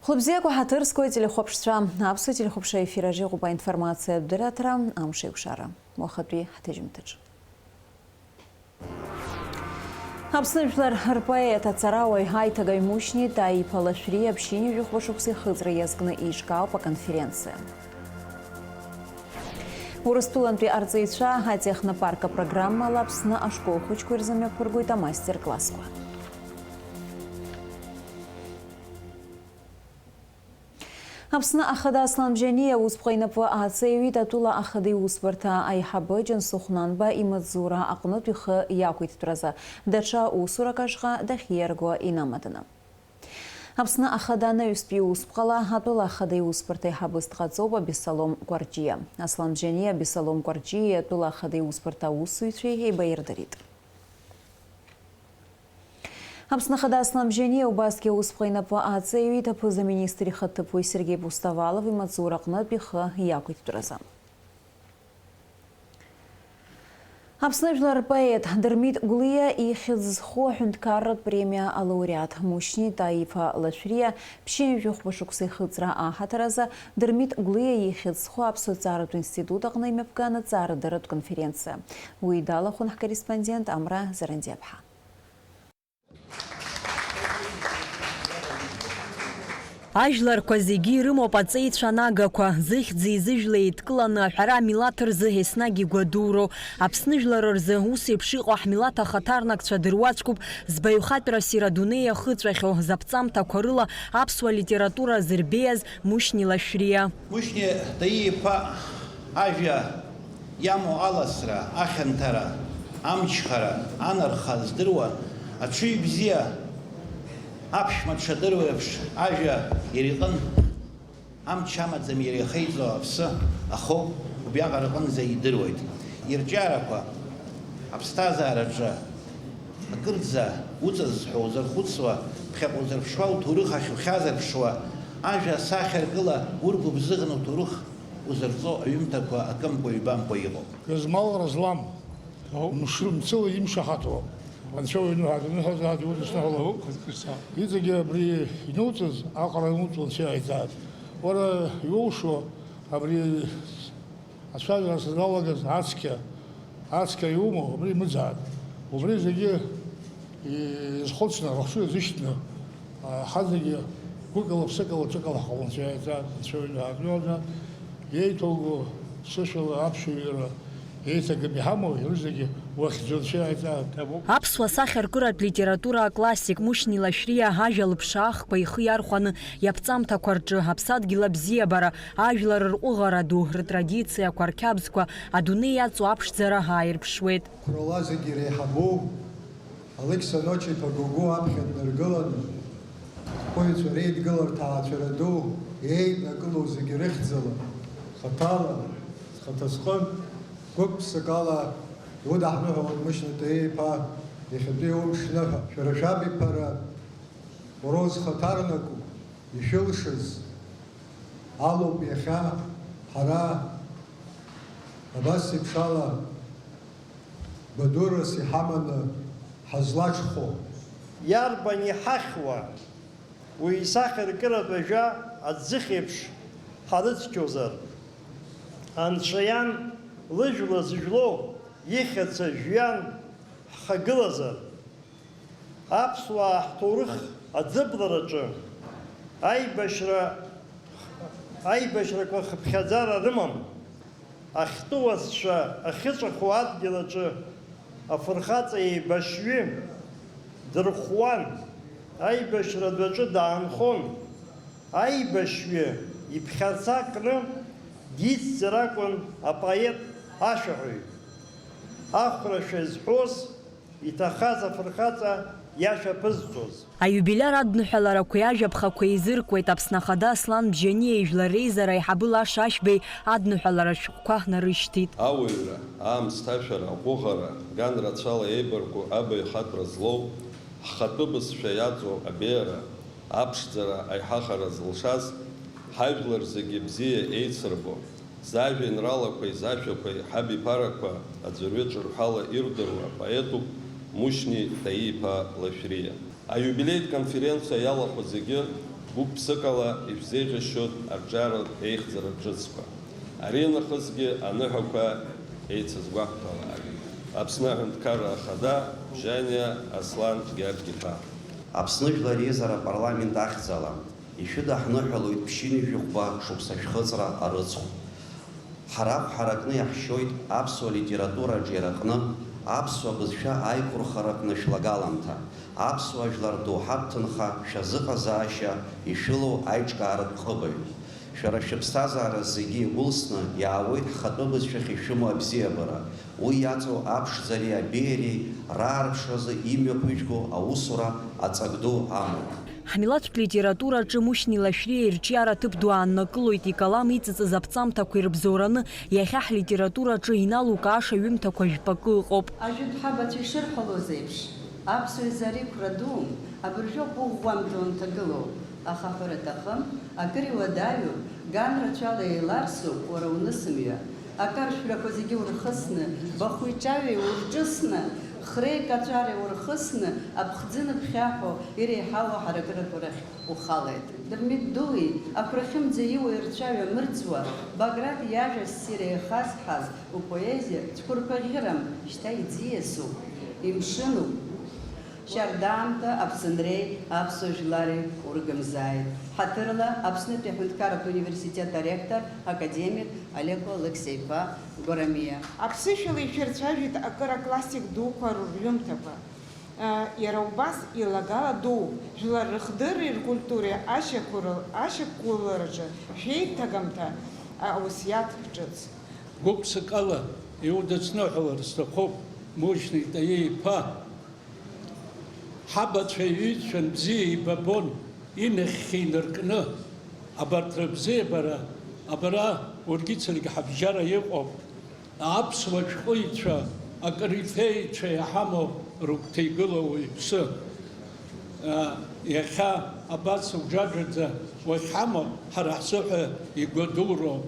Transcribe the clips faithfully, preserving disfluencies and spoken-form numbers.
Хәлыбзиақәа ҳаҭыр зқәу ателехәаԥшцәа, аԥсуа телехәаԥшра ефир аҿы иҟоуп аинформациатә дырраҭара, амш еиқәшара. Уахатәи ҳҭыжьымҭаҿы. Аԥсны жәлар рпоет, аҵарауаҩ, аиҭагаҩ Мушьни Таиԥа Лашәриа ԥшьынҩажәи хәба шықәса ихыҵра иазкны еиҿкаауп аконференциа. Урыстәылантәи арҵаҩцәа атехнопарк апрограммала Аԥсны ашкол хәыҷқәа ирзымҩаԥыргоит амастер-классқәа. Аԥсны Ахада Аслан Бжьаниа усԥҟа инапы ааҵаҩит атәыла Ахада иусбарҭа аиҳабы Џьансыхә Нанба имаҵзура аҟнытә ихы иақәиҭтәразы, даҽа усурак ашҟа дахьиарго инамаданы. Аԥсны Ахада анаҩстәи усԥҟала атәыла Ахада иусбарҭа аиҳабыс дҟаҵоуп Абессалом Кәарҷиа. Аслан Бжьаниа Абессалом Кәарҷиеи атәыла Ахада иусбарҭа аусзуҩцәеи еибаирдырит. Аԥсны Ахада Аслан Бжьаниа убасгьы аусԥҟа инапы ааҵаҩит аԥыза-министр ихаҭыԥуаҩ Сергеи Пустовалов имаҵзура аҟнытә ихы иақәиҭтәразы. Аԥсны жәлар рпоет Дырмит Гәлиа ихьӡ зху аҳәынҭқарратә премиа алауреат Мушьни Таифа Лашәриа ԥшьынҩажәи хәба шықәса ихыҵра аҳаҭыр азы Дырмит Гәлиа ихьӡ зху аԥсуа ҭҵааратә институт аҟны имҩаԥган аҭҵаарадырратә конференциа. Уи далахәын ҳкорреспондент Амра Зарандиаԥҳа. Ажәларқәа зегьы ирымоуп аҵеицәа анагақәа, зыхьӡи зыжәлеи еидкыланы аҳәара амилаҭ рзы еснагь игәадуроу, Аԥсны жәлар рзы ус еиԥш иҟоу ҳмилаҭ ахаҭарнакцәа дыруаӡәкуп збаҩхатәра ссир адунеи иахыҵәахьоу, заԥҵамҭақәа рыла аԥсуа литература зырбеиаз Мушьни Лашәриа. Мушьни Таиа-иԥа ажәа иамоу аласра, ахьанҭара, амчхара, анарха здыруа, аҽыҩ бзиа, аԥшәма дшадыруеиԥш, ажәа иара иҟын, амч амаӡам иара ихеиҵо аԥсы ахоуп, убриаҟара аҟынӡа идыруеит. Ирҿиарақәа аԥсҭазаараҿы акырӡа уҵазызҳәо узырхәыцуа, ԥхьаҟа узырԥшуа, уҭоурых ахь ухьазырԥшуа, ажәа асахьаркыла ургәыбзыӷны уҭоурых узырҵо аҩымҭақәа акымкәа-ҩбамкәа иҟоуп. Гызмалра злам, мшы-, мцыла имшаҳаҭуа, анцәа уҩны ҳәа, аныҳәа зааит иудысныҳәалоуп. Иҵегьы абри инуҵыз, аҟара ануҵо анцәа иааиҵааит. Уара иулшо абри ацәажәара сызлалагаз ацқьа, ацқьа иумоу, абри имыӡааит. Убри зегьы изхәыцны, рыхшыҩ азышьҭны, ҳазегьы гәыкала, ԥсыкала, ҿыкала ҳҟалон, Анцәа иааиҵааит, Анцәа уаҩы ҳаакныҳәаӡа, иеиҭоуго сышәала аԥсуаҩра еиҭагам иҳамоу, ирызегьы уахьӡу Анцәа иааиҵааит. Аԥсуа сахьаркыратә литература аклассик Мушьни Лашәриа ажәа лыԥшаахқәа ихы иархәаны иаԥҵамҭақәа рҿы аԥсадгьыл абзиабара, ажәлар рҟәыӷара ду, рытрадициақәа, рқьабзқәа адунеи иаҵоу аԥшӡара ааирԥшуеит. Қәрала зегьы иреиҳабу Алықьса Ночи-иԥа Гогәуа аԥхьа днаргыланы, ҳхәыҩцәа реидгыларҭа аацәара ду еиднакылоу зегьы рыхьӡала, хаҭала, зхаҭа зҟынтә, гәык-ԥсыкала иудаҳныҳәалоит Мушьни Таиа-иԥа иахьатәи умш ныҳәа. Шәара шәабиԥара, уара узхаҭарнаку, ишәылшаз алоуп иахьа ҳара абас еиԥш ала гәадурас иҳаманы ҳазлаҽхәо. Иарбан иҳахьуа уи исахьаркыратә ажәа аӡыхь еиԥш ҳарыцқьозар? Анцәа иан лыжәла зыжәлоу ихьӡ жәҩан ҳхагылазар? Аԥсуаа ҳҭоурых аӡыблараҿы аибашьра, аибашьрақәа хыԥхьаӡара рымам. Ахьтәы уасцәа ахьыҵәаху адгьыл аҿы афырхаҵа еибашьҩы дырхәуан, аибашьра адәаҿы даанхон. Аибашьҩы иԥхьарца кны дицзар акәын апоет ашәаҳәаҩ. Ахәрашәа зҳәоз, иҭахаз афырхаҵа иашәа ԥызҵоз. Аиубилиар адныҳәаларақәеи ажәаԥхақәеи еизыркуеит Аԥсны Ахада Аслан Бжьаниа ижәлар реизара аиҳабы Лаша Ашьбеи адныҳәалара ашәҟәқәа нарышьҭит. Ауаҩра, аамсҭашәара, аҟәыӷара, ган рацәала еибарку абаҩхатәра злоу, ҳхатәы бызшәа иаҵоу абеиара, аԥшӡара, аиҳахара зылшаз, ҳажәлар зегьы бзиа еицырбо, зажәеинраалақәеи зашәақәеи ҳабиԥарақәа аӡәырҩы ҿырҳәала ирдыруа апоетуп Мушьни Таиа-иԥа Лашәриа. Аиубилеитә конференциа иалахәу зегьы Гәык-ԥсыкала ишәзеиӷьасшьоит арҿиаратә еихьӡара ҿыцқәа. Аринахысгьы аныҳәақәа еицызгәаҳҭалааит. Аԥсны Аҳәынҭқарра Ахада, Бжьаниа Аслан Гьаргь-иԥа. Аԥсны Жәлар Реизара апарламент ахьӡала ишәыдаҳныҳәалоит ԥшьынҩажәи хәба шықәса шәхыҵра арыцхә. Ҳара ахә ҳаракны иаҳшьоит аԥсуа литература аҿиараҟны, аԥсуа бызшәа аиқәырхараҟны шәлагаламҭа, аԥсуа жәлар доуҳатә ҭынха шәазыҟазаашьа ишәылоу аиҿкааратә ҟыбаҩ. Шәара шәыԥсҭазаара зегьы иагәылсны иаауеит ҳхатәы бызшәахь ишәымоу абзиабара, уи иаҵоу аԥшӡареи абеиареи раарԥшразы имҩаԥыжәго аусура аҵак ду амоуп. Ҳмилаҭтә литератураҿы Мушьни Лашәриа ирҿиара ҭыԥ ду ааннакылоит, икалам иҵыҵыз аԥҵамҭақәа ирыбзоураны иахьа ҳлитератураҿы иналукааша ҩымҭақәа жәпакы ыҟоуп. Ажәытә ҳабацәа ишырҳәалоз еиԥш, аԥсуа изы ара иқәра дууп, абыржәоуп уӷәӷәамҭа унҭагылоу, аха ҳәара аҭахым, акыр иуадаҩу, ган рацәала еиларсуп уара унысымҩа. Акаршәрақәа зегьы урхысны, бахәиҿаҩи урҿысны, хреи каҵәареи урхысны, аԥхӡы ныԥхьаҳәо иреиҳау аҳаракырақәа рахь ухалеит. Дырмит дуи ақәрахьымӡа иуа ирцәаҩа мырӡуа, Баграт иажәа ссир еихазҳаз упоезиа цәқәырԥаӷьырам, шьҭа иӡиасуп, имшынуп. Шьардаамҭа Аԥсынреи аԥсуа жәлари ургымзааит. Ҳаҭырла Аԥснытәи аҳәынҭқарратә университет аректор академик Алеко Алықьса-иԥа Гәарамиа. Аԥсышәала ишәырцәажәеит акыр аклассик дуқәа рырҩымҭақәа. Иара убас илагала дууп, жәлар рыхдырреи ркультуреи ашьақәыргыл-, ашьақәгылараҿы шәеиҭагамҭа ауасиаҭ ҿыц. Гәык-ԥсыкала иудысныҳәалар сҭахуп, Мушьни Таиа-иԥа. Ҳабацәа иҩызцәан бзиа еибабон, инахьхьи инаркны. Абарҭ рыбзиабара абра уаргьы саргьы ҳабжьара иҟоуп. Аԥсуа шәҟәыҩҩцәа, акорифеицәа иҳамоу рыгәҭа игылоу уаҩԥсы. Иахьа абас уџаџаӡа уахьҳамоу ҳара ҳзыҳәа игәадуроуп.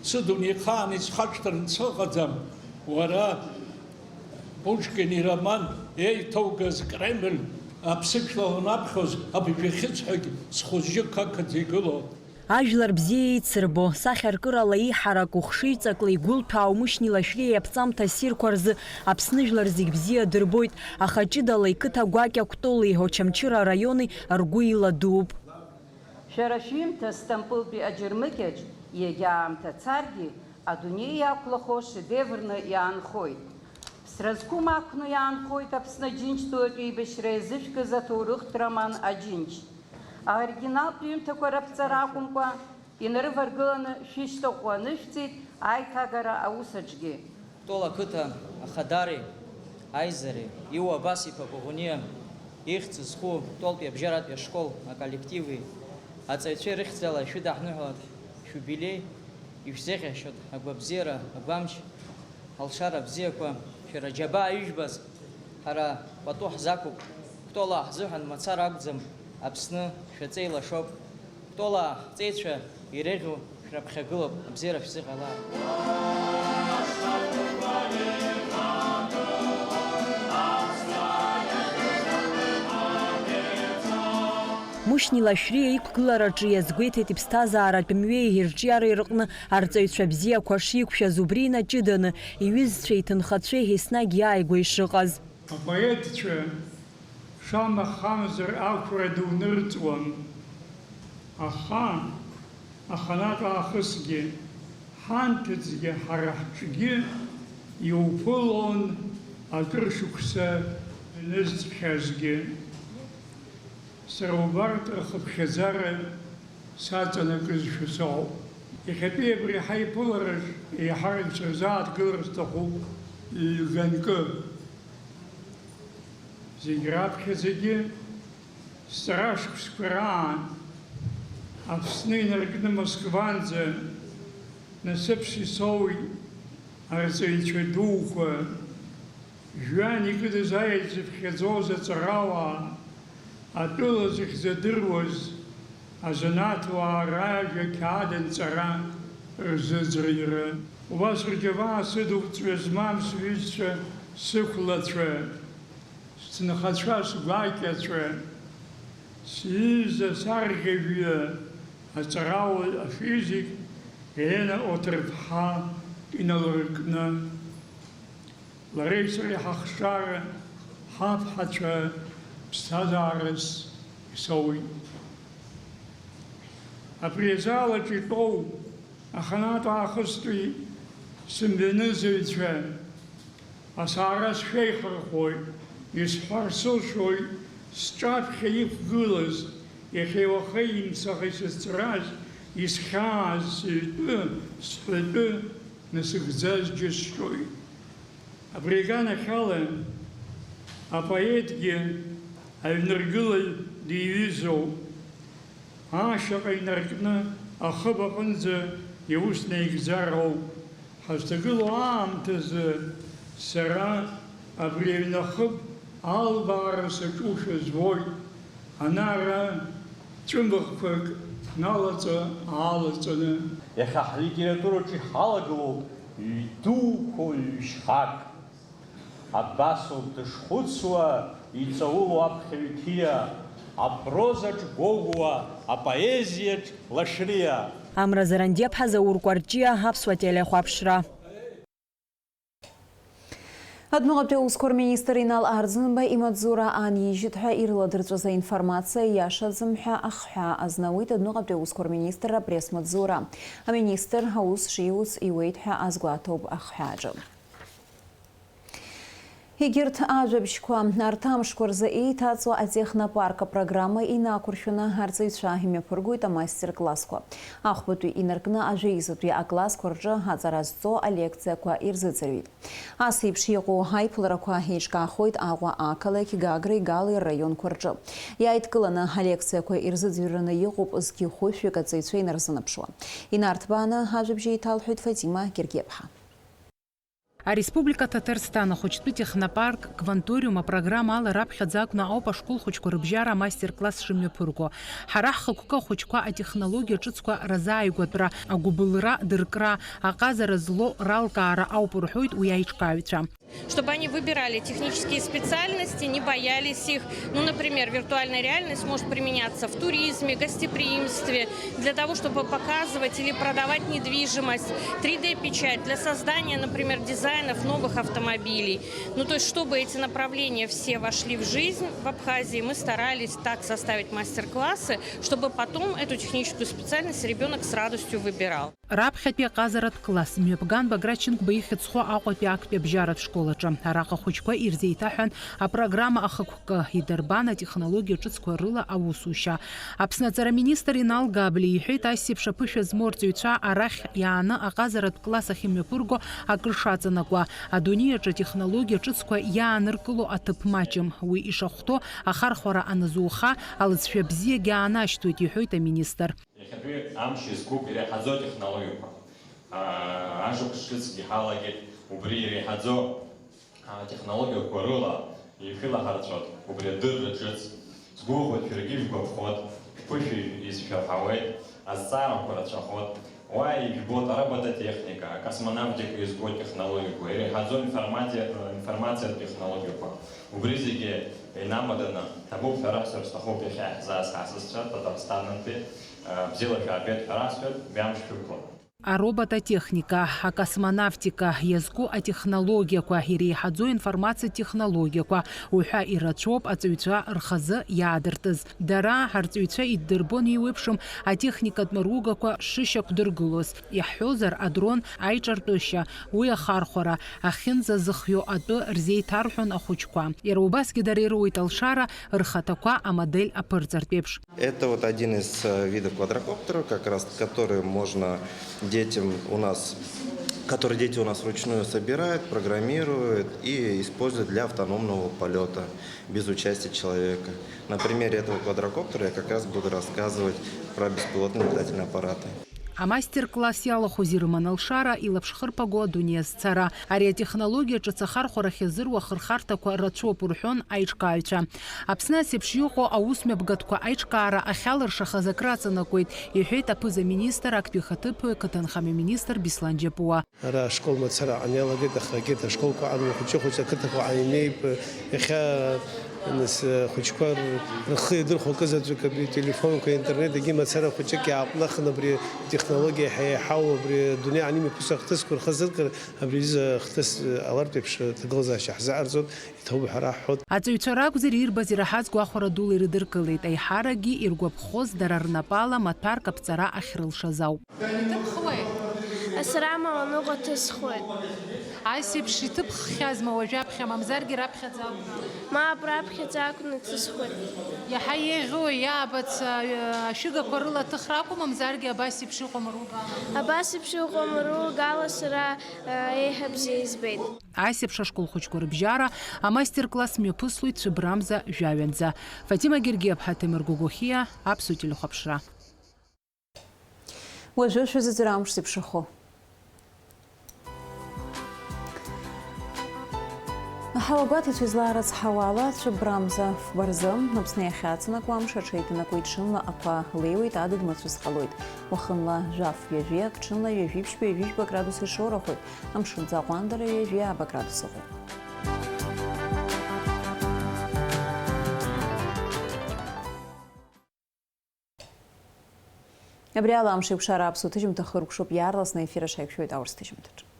Сыдунеихаан исхашҭырц сыҟаӡам, уара Пушкин ироман еиҭаугаз Кремль аԥсышәала унаԥхьоз абыржәы ахьысҳәогь схәы-сжьы қақаӡа игылоуп. Ажәлар бзиа еицырбо, сахьаркырала еиҳарак ухшыҩҵакла игәылҭәаау Мушьни Лашәриа иаԥҵамҭа ссирқәа рзы Аԥсны жәлар зегь бзиа дырбоит, аха ҷыдала иқыҭа гәакьа Кәтоли Очамчыра араиони ргәы иладууп. Шәара шәҩымҭа Стампылтәи аџьармыкьаҿ иагьа аамҭа царгьы, адунеи иақәлахо шедеврны иаанхоит. Ԥсра зқәым ақәны иаанхоит Аԥсны Аџьынџьтәылатә еибашьра иазышәкыз аҭоурыхтә роман Аџьынџь. Аоригиналтә ҩымҭақәа раԥҵара акәымкәа, инарываргыланы шәышьҭахьҟа анышәҵеит аиҭагара аус аҿгьы. Кәтол ақыҭа ахадареи аизареи Иуа Абас-иԥа Коӷониа ихьӡ зху Кәтолтәи абжьаратәи ашкол аколлективи аҵаҩцәеи рыхьӡала ишәыдаҳныҳәалоит шәиубилеи, ишәзеиӷьасшьоит агәабзиара, агәамч, алшара бзиақәа, шәара џьабаа ижәбаз, ҳара пату ҳзақәуп, Кәтолаа ҳзыҳәан мацара акәӡам, Аԥсны шәаҵеи лашоуп. Кәтолаа ҳҵеицәа иреиӷьу шәраԥхьагылоуп, абзиара шәзыҟалааит! Мушьни Лашәриа иқәгылараҿы иазгәеиҭеит иԥсҭазааратә мҩеи ирҿиареи рҟны арҵаҩцәа бзиақәа шиқәшәаз, убри инаҷыданы иҩызцәеи иҭынхацәеи еснагь иааигәа ишыҟаз. Апоетцәа шамахамзар ақәра ду нырҵуан, аха аханатә аахысгьы, ҳанҭыҵгьы, ҳара ҳҿгьы иуԥылон акыр шықәса ианызҵхьазгьы. Сара убарҭ рхыԥхьаӡара саҵанакызшәа сыҟоуп. Иахьатәи абри ҳаиԥылараҿ еиҳараҩцәа рзааҭгылар сҭахуп ҩганкы. Зегь раԥхьаӡагьы сҵара шықәсқәа раан Аԥсны инаркны Москванӡа насыԥс исоуит арҵаҩцәа дуқәа. Жәҩан икыдыз аеҵә зыԥхьаӡоз аҵарауаа, атәыла зыхьӡадыруаз азанааҭуаа ражәа қьаад анҵара рзыӡырҩра. Убас рџьабаа сыдуп ҵҩа змам сҩызцәа, сықәлацәа, сҭынхацәа, сгәакьацәа. Сҩыза сарӷьажәҩа аҵарауаҩ афизик Елена Оҭырԥҳа иналыркны, лареи сареи ҳахшара, ҳаԥҳацәа ԥсҭазаарас исоуит. Абри азал аҿы итәоу аханатә аахыстәи сымҩанызаҩцәа, асаара сшәеихырхәоит, исҳәар сылшоит, сҿаԥхьа иқәгылаз, иахьеи уахеи имцаха исызҵраз, исхьааз сыҩтәы, сҳәатәы насыгӡаз џьысшьоит. Абри аганахьала апоетгьы аҩныргылаҩ диҩызоуп. Ашьаҟа инаркны ахыб аҟынӡа иус наигӡароуп. Ҳазҭагылоу аамҭазы сара абри аҩны ахыб албаара саҿушәа збоит, анара ҵәымӷқәак налаҵа-аалаҵаны. Иахьа ҳлитератураҿы иҳалагылоуп ҩ-дуқәа ҩ-шьхак. Абасоуп дышхәыцуа, иҵаулоу аԥхьаҩ қьиа, апрозаҿ Гогәуа, апоезиаҿ Лашриа. Амра Зарандиаԥҳа, Заур Кәарҷиа, Аԥсуа телехәаԥшра. Адәныҟатәи аусқәа рминистр Инал Арӡынба имаҵзура аанижьит ҳәа ирыладырҵәаз аинформациа иашаӡам ҳәа ахҳәаа азнауеит адәныҟатәи аусқәа рминистрра апресс-маҵзура. Аминистр аус шиуц иуеит ҳәа азгәаҭоуп ахҳәааҿы. Егьырҭ ажәабжьқәа. Арҭ амшқәа рзы еиҭаҵуа атехнопарк апрограмма инақәыршәаны арҵаҩцәа имҩаԥыргоит амастер-классқәа. Ахәбатәи инаркны ажәеизатәи аклассқәа рҿы аҵара зҵо алекциақәа ирзыӡырҩит. Ас еиԥш иҟоу аиԥыларақәа еиҿкаахоит Аҟәа ақалақь, Гагреи Галеи рраионқәа рҿы. Иааидкыланы алекциақәа ирзыӡырҩраны иҟоуп зқьи хәышәҩык аҵаҩцәа инарзынаԥшуа. Инарҭбааны ажәабжь еиҭалҳәоит Фатима Гергиаԥҳа. Ареспублика Ҭаҭарсҭан ахәыҷтәы технопарк Кванториум апрограмма ала раԥхьаӡа акәны ауп ашкол хәыҷқәа рыбжьара амастер-класс шымҩаԥырго. Ҳара ҳхықәкы ахәыҷқәа атехнологиа ҿыцқәа разааигәатәра, агәыбылра, дыркра, аҟазара злоу ралкаара ауп рҳәоит уи аиҿкааҩцәа. Чтобы они выбирали технические специальности, не боялись их. Ну, например, виртуальная реальность может применяться в туризме, гостеприимстве, для того, чтобы показывать или продавать недвижимость, три дэ печать для создания, например, дизайнов новых автомобилей. Ну, то есть, чтобы эти направления все вошли в жизнь в Абхазии, мы старались так составить мастер-классы, чтобы потом эту техническую специальность ребенок с радостью выбирал. Раԥхьатәи аҟазаратә класс мҩаԥган Баграт Шьынқәба ихьӡ зху Аҟәатәи актәи абжьаратә школ аҿы. Араҟа ахәыҷқәа ирзеиҭаҳәан апрограмма ахықәкы, идырбан атехнологиа ҿыцқәа рыла аусушьа. Аԥсны аҵара министр Инал Габлиа иҳәеит, ас еиԥш аԥышәа змоу арҵаҩцәа арахь иааны аҟазаратә класс ахьымҩаԥырго акыр шаҵанакуа, адунеи аҿы атехнологиа ҿыцқәа иааныркыло аҭыԥ маҷым. Уи ишахәҭоу ахархәара аназуха, алыҵшәа бзиагьы аанашьҭуеит, иҳәоит аминистр. Иахьатәи амш иазкуп иреиҳаӡоу атехнологиақәа. Аа, ашықәс ҿыцгьы ҳалагеит убри иреиҳаӡоу атехнологиақәа рыла ишәылаҳарцәоит убри адырра ҿыц. Сгәыӷуеит, шәаргьы ижәгәаԥхоит, шәԥышәа изшәаҳәауеит, азҵаарақәа рацәахоит. Уа ижәбоит аробототехника, акосмонавтика иазку атехнологиақәа, иреиҳаӡоу информатиа-, информациатә технологиақәа. Убри зегьы инамаданы, ҭабуп ҳәа раҳәсыр сҭахуп иахьа ҳзааз ҳасасцәа Татарстаннантәи, бзиала шәаабеит ҳәа расҳәоит, мҩамш шәықәла. Аробототехника, акосмонавтика, иазку атехнологиақәа, иреиҳаӡоу информациатә технологиақәа уҳәа ирацәоуп аҵаҩцәа рхазы иаадыртыз. Дара, арҵаҩцәа иддырбон еиуеиԥшым атехникатә маругақәа шышьақәдыргылоз, иаҳҳәозар, адрон аиҿартәышьа, уи ахархәара, ахьынӡазыхиоу атәы рзеиҭарҳәон ахәыҷқәа. Иара убасгьы дара ируит алшара рхаҭақәа амодель аԥырҵартә еиԥш. Это вот один из, э, видов квадрокоптеров, как раз который можно детям у нас, который дети у нас вручную собирают, программируют и используют для автономного полёта без участия человека. На примере этого квадрокоптера я как раз буду рассказывать про беспилотные летательные аппараты. Амастер-класс иалахәыз ирыман алшара, илаԥш хырԥаго адунеи азцара. Ари атехнологиа ҿыц ахархәарахь иазыруа ахырхарҭақәа рацәоуп, рҳәон аиҿкааҩцәа. Аԥсны ас еиԥш иҟоу аусмҩаԥгатәқәа аиҿкаара ахьалыршахаз акры аҵанакуеит, иҳәеит аԥыза-министр, актәи ихаҭыԥуаҩ, ақыҭанхамҩа министр Беслан Џьапуа. Ара ашкол мацара аҟны иалагеит, аха егьырҭ ашколқәа амҩа хәыҷы-хәыҷы ақыҭақәа ааимнеип. Иахьа Нас, э, ахәыҷқәа р-, рхы иадырхәо акы заҵәык абри ателефонқәа, интернет, егьи мацара хәыҷык иааҟәлахын абри атехнологиа еиҳа еиҳау, абри адунеи анымҩаԥысуа ахҭысқәа рхы азыркыр, абри аҩыза ахҭыс, э, ҟалартә еиԥш, э, ҭагылазаашьа ҳзаҟарҵоит, иҭабуп ҳәа раҳҳәоит. Аҵаҩцәа ракәзар, ирбаз ираҳаз гәахәара дула ирыдыркылеит, аиҳаракгьы иргәаԥхоз дара рнапала маҭәарк аԥҵара ахьрылшаз ауп. Иҭыбхуеи? Сара амаланыҟәа ҭысхуеит. Ас еиԥш иҭыбххьазма уажәаԥхьа, мамзаргьы раԥхьаӡа акәны? Мап, раԥхьаӡа акәны иҭысхуеит. Иаҳа еиӷьу иаабац, а, ашәыгақәа рыла аҭыхра акәу, мамзаргьы абас еиԥш иҟоу амругала? Абас еиԥш иҟоу амругала сара, а, еиҳа бзиа избеит. Ас еиԥш ашкол хәыҷқәа рыбжьара амастер-класс мҩаԥыслоит Цәыбрамза жәаҩанӡа. Фатима Гергиаԥҳа, Ҭемыр Гогохиа, Аԥсуа телехәаԥшра. Уажәы шәазыӡырҩ амш зеиԥшрахо. Аҳауагәаҭаҩцәа излаарыцҳауа ала, Цәыбрамза фба рзы, Аԥсны иахьаҵанакуа амш аҽеиҭанакуеит, ҽынла ақәа леиуеит, адыд мацәыс ҟалоит. Уахынла жәаф ҩажәиак, ҽынла ҩажәи ԥшьба, ҩажәи жәба градус ишоурахоит, амшынҵа аҟәандара ҩажәи ааба градус ыҟоуп. Абри ала амш еиқәшара аԥсуа ҭыжьымҭа хыркәшоуп, иаарласны аефир аҿы ҳаиқәшәоит аурыс ҭыжьымҭаҿы.